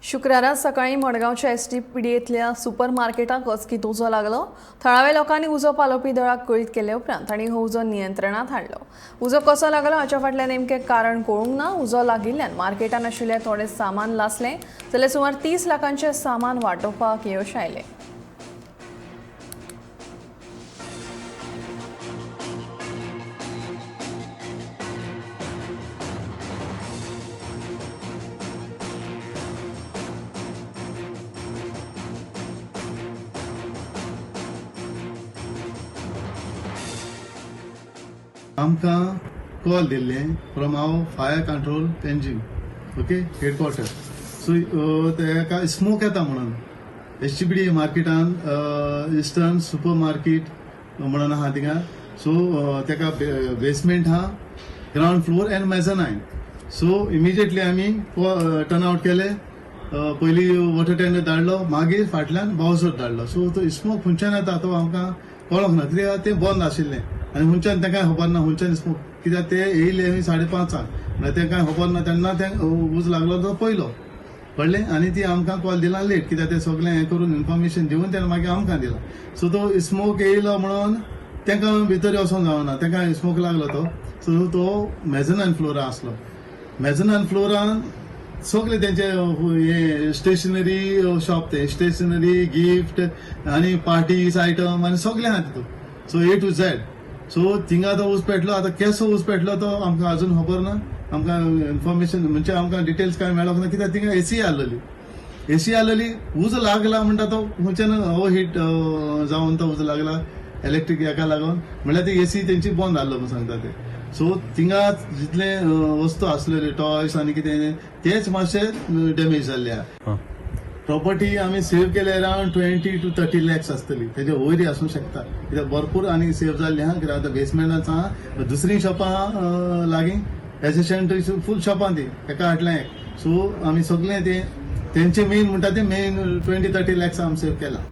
शुक्रारा सकाळीं मडगांवच्या एसटीपीडीएंतल्या सुपर मार्केटाक अचकीत उजो लागलो. थळाव्या लोकांनी उजो पालोवपी दळाक कळीत केले उपरांत तांणी हो उजो नियंत्रणांत हाडलो. उजो कसो लागलो हाच्या फाटलें नेमकें कारण कळूंक ना. उजो लागिल्ल्यान मार्केटान आशिल्लें थोडें सामान लासलें जाल्यार सुमार 30 लाखांचें सामान वाटोवपाक यश आयलें. आमकां कॉल दिल्लें from our fire control Panjim, okay, headquarter. So तेका स्मोक येता म्हणून एस टी पी डी मार्केटान इस्टर्न सुपर मार्केट म्हणून आहा थिंगा. सो तेका बेसमेंट आहा, ground floor and mezzanine. So immediately आमी टर्न आवट केले. पयली वॉटर टेंडर धाडलो, मागीर फाटल्यान बावसर धाडलो. सो तो स्मोक खंयच्यान येता तो आमकां कळोंक ना, कित्याक तें बंद आशिल्लें आनी खंयच्यान तेंकां खबर ना खंयच्यान स्मोक, कित्याक ते येयले आमी 5:30, म्हळ्यार तेंकां खबर ना. तेन्ना तें उजो लागलो तो पयलो, कळ्ळें. आनी ती आमकां कॉल दिला लेट, कित्याक ते सगळें हें करून इन्फॉर्मेशन दिवन तेणें मागीर आमकां दिला. सो तो स्मोक येयलो म्हणून तेंकां भितर वचोंक गावना, तेंकां स्मोक लागलो तो. सो तो मेजनायन फ्लोरा आसलो. मेजनायन फ्लोरान सगळे तेंचे हे स्टेशनरी शॉप, ते स्टेशनरी, गिफ्ट आनी पार्टीज आयटम आनी सगळें आहा तितून. So A to Z. So थिंगा तो ऊस पेटलो. आतां केसो ऊस पेटलो तो आमकां अजून खबर ना. आमकां इन्फॉर्मेशन म्हणजे आमकां डिटेल्स कांय मेळोंक ना, कित्याक थिंगा एसी आसलेली. एसी आसलेली, उजो लागला म्हणटा तो खंयच्यान हो हीट जावन तो उजो लागला इलेक्ट्रीक हेका लागून, म्हणल्यार ती एसी तेंची बंद आहलो म्हूण सांगता ते. सो थिंगा जितले वस्तू आसलेले, टॉयस आनी कितें, तेच मातशे डॅमेज जाल्ले आहा. प्रॉपर्टी आमी सेव केले around 20 to 30 lakhs आसतली, तेजे वयरय आसूंक शकता, कित्याक भरपूर आनी सेव जाल्ली आहा. कित्याक आतां बेसमेंटान आहा, दुसरी शॉपां आहा लागीं एसेशन फूल शॉपां ती एका फाटल्यान एक. सो आमी सगळें ते तेंचे मेन म्हणटा ते मेन 20-30 लॅक्स आमी सेव केला.